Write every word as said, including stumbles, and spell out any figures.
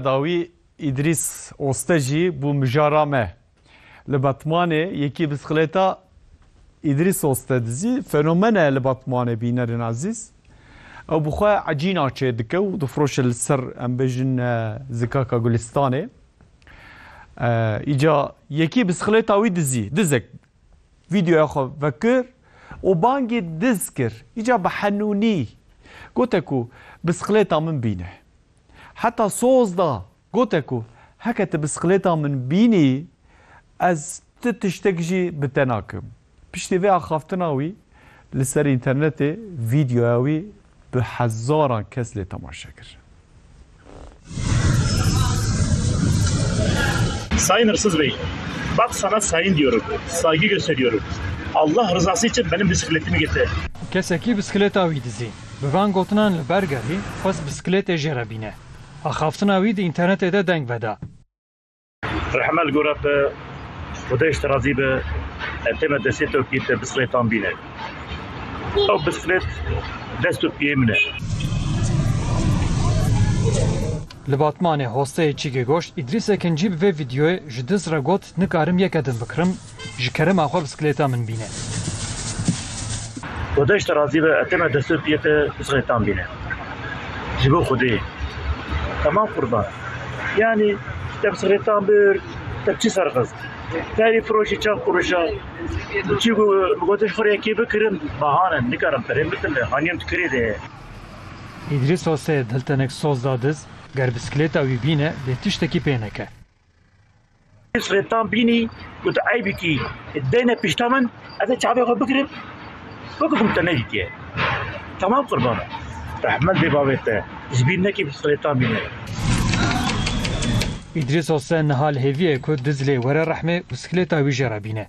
Dawî Îdrîs Oste jî bû mijara me. Li Batmanê yekî bisiklêta Îdrîs Oste dizî fenomene li Batmanê bînerên ezîz. Ew bi xwe ecîna çê dike û difroşe li ser, em bêjin, e, zikaka Gulistanê. E, îca yekî bisiklêta wî dizî, dizek vîdeoya xwe vekir û bangî diz kir. Îca bi henûnî gote ku bisiklêta min bîne. Heta soz da, gote ku heke tu bisiklêta min bînî, ez ti tiştek jî bi te nakim. Piştî vê axaftina wî li ser înternetê vîdeoya wî bi hezaran kes lê temaşe kir. Sayın Hırsız Bey, bak sana sayın diyorum, saygı gösteriyorum. Allah rızası için benim bisikletimi getir. Kesekî bisiklêta wî dizî. Bi van gotinan li ber gerî, xwest bisiklêtê jê re bîne. Axaftina wî di înternetê de deng veda. Rehme li gora te, Xwedê ji te razî be, em tême destê te û piyê te bisiklêtan bîne. Ew bisiklêt dest û piyê min e. Li Batmanê hosteyê Çîgê Goşt, Îdrîs Ekincî bi vê vîdeoyê ji diz re got, "Nikarim yeke din bikirim, ji kerema xwe bisiklêta min bîne." Xwedê ji te razî be, etême destê piyê te bisiklêtan bîne. Ji bo Xwedê. Temam qurban. Yanî te bisiklêtan bir, te çi serxist? Terî firoşî çend quruşa? Çi ku bi gotiş xwe yekê bikirim, bahane, nikarim perê bidim, haniyem tu kirê de ye. Îdrîs Hosê dil tenek soz da diz, ger bisiklêta wî bîne, lê tiştekî pê neke. Rêtan bînî, got, "Eybîkî, deyne pişta min, ez ê çavê xwe bigirim, wekî ku min te nedîtiye." Tamam qurbana. Rehmet bê bavê te, ji bîr nekî rêtan bîne. Îdrîs Hosê niha li hêviyê ku diz lê were rehmê û siklêta wî jê re bîne.